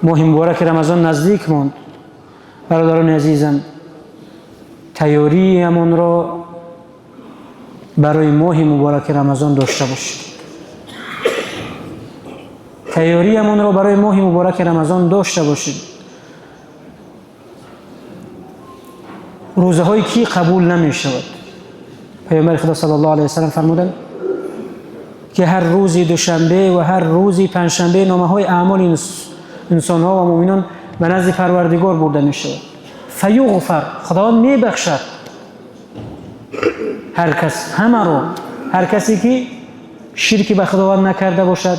Моҳи мубораки Рамазон наздик монд. Бародарони азизам, тайёриямонро барои моҳи мубораки Рамазон дошта бошед. Тайёриямонро барои моҳи мубораки Рамазон дошта бошед. Рӯзаҳои кӣ қабул намешавад? Паёмбари Худо саллаллоҳу алайҳи васаллам фармуданд, ки ҳар рӯзи душанбе ва ҳар рӯзи панҷшанбе номаҳои аъмоли инсонҳо ва муъминон ба назди Парвардигор бурда мешавад. Фаюғфар, Худованд мебахшад ҳар кас, ҳамаро, ҳар касе ки ширки ба Худованд накарда бошад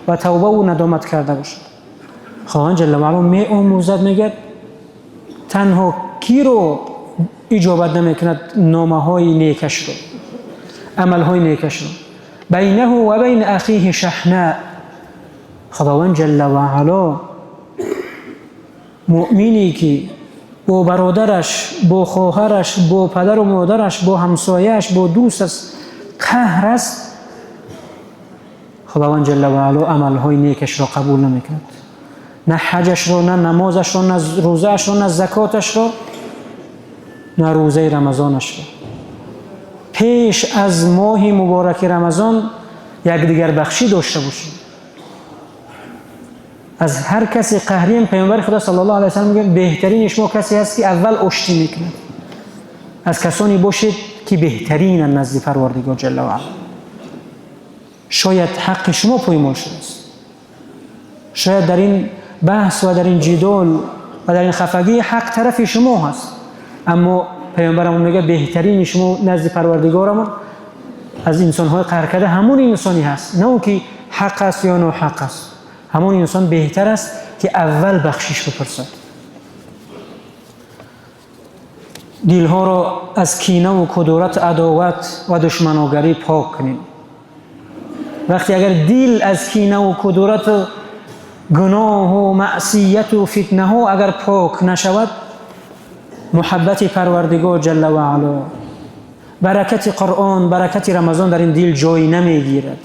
ва тавбаву надомат карда бошад. Худованд ҷалла ваало меомӯзад, мегӯяд, танҳо киро иҷобат намекунад номаҳои некашро, амалҳои некашро. Байнаҳу ва байна ахиҳи шаҳна. Худованд ҷалла ваало муъмине ки бо бародараш, бо хоҳараш, бо падару модараш, бо ҳамсояаш, бо дӯсташ қаҳр аст, Худованд ҷалла ваало амалҳои некашро қабул намекунад. На ҳаҷашро, на намозашро, на рӯзаашро, на закоташро, на рӯзаи Рамазонашро. Пеш аз моҳи мубораки Рамазон якдигарбахшӣ дошта бошем. Аз ҳар касе қаҳрием, Паёмбари Худо саллаллоҳу алайҳи васаллам мегӯяд: беҳтарини шумо касе ҳаст, ки аввал оштӣ мекунад. Аз касоне бошед, ки беҳтаринанд назди Парвардигор ҷалла ваала. Шояд ҳаққи шумо поймол шудааст, шояд дар ин баҳс ва дар ин ҷидол ва дар ин хафагӣ ҳақ тарафи шумо ҳаст, аммо Паёмбарамон мегӯяд: беҳтарини шумо назди Парвардигорамон аз инсонҳои қаҳр карда ҳамон инсоне ҳаст, на он ки ҳақ аст ё ноҳақ аст, ҳамон инсон беҳтар аст, ки аввал бахшиш бипурсад. Дилҳоро аз кинаву кудурат, адоват ва душманогарӣ пок кунем. Вақте агар дил аз кинаву кудурату гуноҳу маъсияту фитнаҳо агар пок нашавад, муҳаббати Парвардигор ҷалла ваало, баракати Қуръон, баракати Рамазон дар ин дил ҷой намегирад.